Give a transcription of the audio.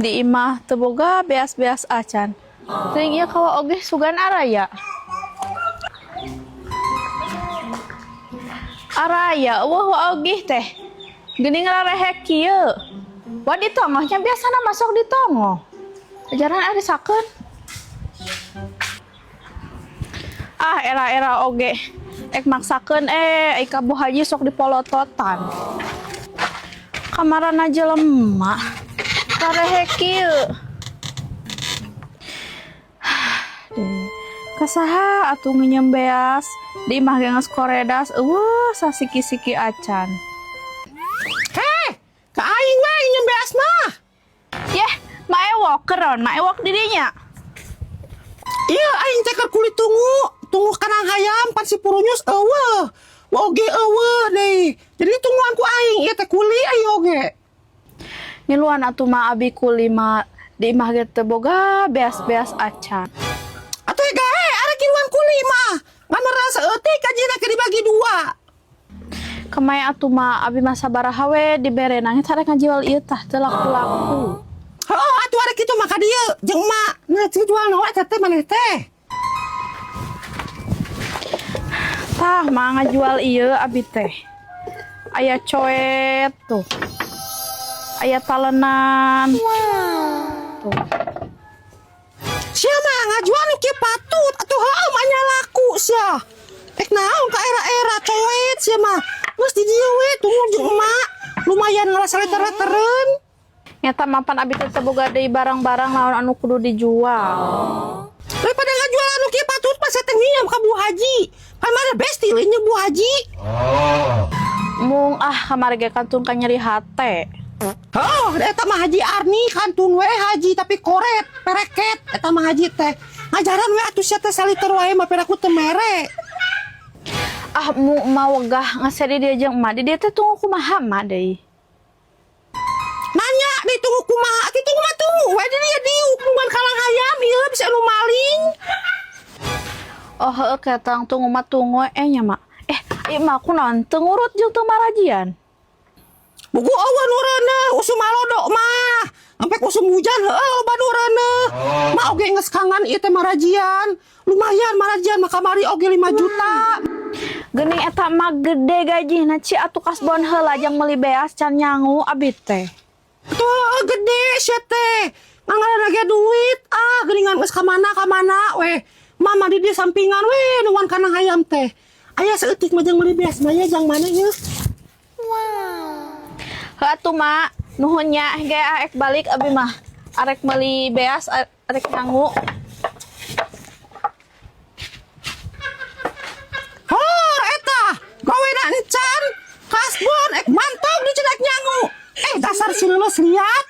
Di imah teu boga beas-beas acan. Teuing ieu ka Wa Ogih sugan araya. Araya euweuh Wa Ogih teh. Geuning rarehek kieu. Wa ditongoh nya biasana masuk ditongoh. Ajaran arisakeun. Ah era-era oge ek maksakeun eh ai ka Bu Haji sok dipolototan. Kamarana jelema rarehek kieu. Ka saha atuh nginjem beas di imah ge geus koredas euweuh sasiki-siki acan. Heh, ka aing we nginjem beas mah. Yeh, Ma Ewok keron, Ma Ewok di dinya. Iya, aing teh keur kuli tungu, tungu kandang hayam pan si Purunyus euweuh. Wa oge euweuh deui. Jadi tungguan ku aing ieu teh kuli aing oge. Ngiluan atuh ma abi kuli ma di imah ge teu boga beas-beas acan. Atuh gae arek ngiluan kuli mah. Ngan merasa saeutik gajina ke dibagi dua. Kemaya atuh ma abi mah sabaraha we dibere nangis arek ngajual ieu tah teu laku-laku. Heuh, atuh arek kitu mah ka dieu jeung emak. Nah, cing jual naon eta teh maneh teh? Tah mah ngajual ieu abi teh. Aya coet tuh. Aya talenan. Tuh. Sia mah ngajual nu kieu patut atuh heueuh mah nya laku sia. Ek naon ka era-era coet sia mah. Geus di dieu we tunggu jeung emak. Lumayan ngerasa leter-letereun. Nyata mapan abi teh teu boga deui barang-barang naon anu kudu dijual. Daripada ngajual anu kieu patut mah saya teh nginjem ka Bu Haji. Kan mana besti lain jeung Bu Haji. Mung ah kamari ge kantun ka nyeri hate. Oh, eta mah Haji Arni kantun we haji tapi koret, pereket eta mah haji teh. Ngajaran we atuh sia teh saliter wae mah piraku teu mere. Ah mu ma wegah ngaseri dia jeung emak di dia teh tunggu kumaha ma deui. Nanya ditunggu kumaha atuh tunggu mah tunggu we di dia diuk nungguan kalang hayam ieu bisa anu maling. Oh heueuh ketang tunggu mah tunggu eh nya mak. Eh ieu mah kunaon teu ngurut jeung teu marajian. Buku eueuh nu reuneuh usum malodok mah. Sampai usum hujan heueuh loba nu reuneuh. Mah oge geus kangen ieu teh marajian. Lumayan marajian mah kamari oge 5 juta. Geuning eta mah gede gajihna ci atuh kasbon heula jang meuli beas can nyangu abi teh. Tuh heueuh gede sia teh. Ngangaran ge duit ah geuningan geus ka mana-ka mana weh. Mama di dieu sampingan weh nungguan kandang hayam teh. Aya saeutik mah jang meuli beas mah nya jang mana ieu? Heuh atuh mak, nuhun nya ge ah ek balik abi mah. Arek meuli beas arek nyangu. Hor eta, gawena encan, kasbon ek mantog di cedak nyangu. Eh dasar si lulus liat.